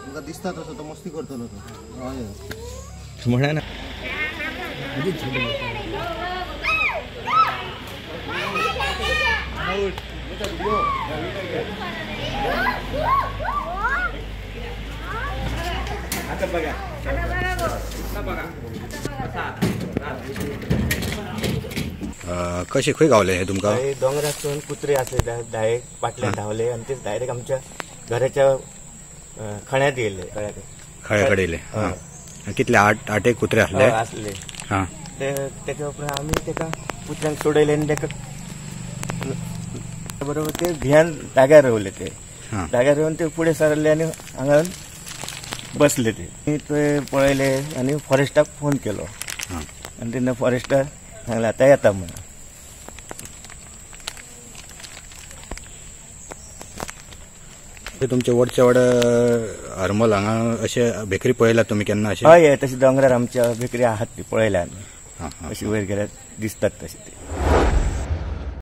तुमकां दिसता तसो तो मस्ती करतलो तो. हय म्हणा ना. आता बघा बघा. कशे खंय गावले हे तुमकां? दोंगरातून कुत्रे असले डायरेक्ट पाटल्यान धांवले आनी ते डायरेक्ट आमच्या घराच्या खण्यात गेले. खळ्या कडेन येयले. कितले आठ एक कुत्रे आसले? आसले. तेच्या उपरांत आमी तेका कुत्र्यांक सोडयले आनी तेका बरोबर ते भियान जाग्यार रोवले. ते जाग्यार रोवन ते फुडें सरले आनी हांगा बसले. ते ते पळयले आनी फॉरेस्टाक फोन केलो आनी तेन्ना फॉरेस्टाक सांगलें आतां येता म्हणून. तुमचे वडचे वड हरमल हांगा अशे बेकरी पळयला तुमी केन्ना अशें? हय, तशी दोंगरार आमच्या बेकरी आहात ती पळयल्या आमी. अशी वयर गेल्यार दिसतात तशी ती.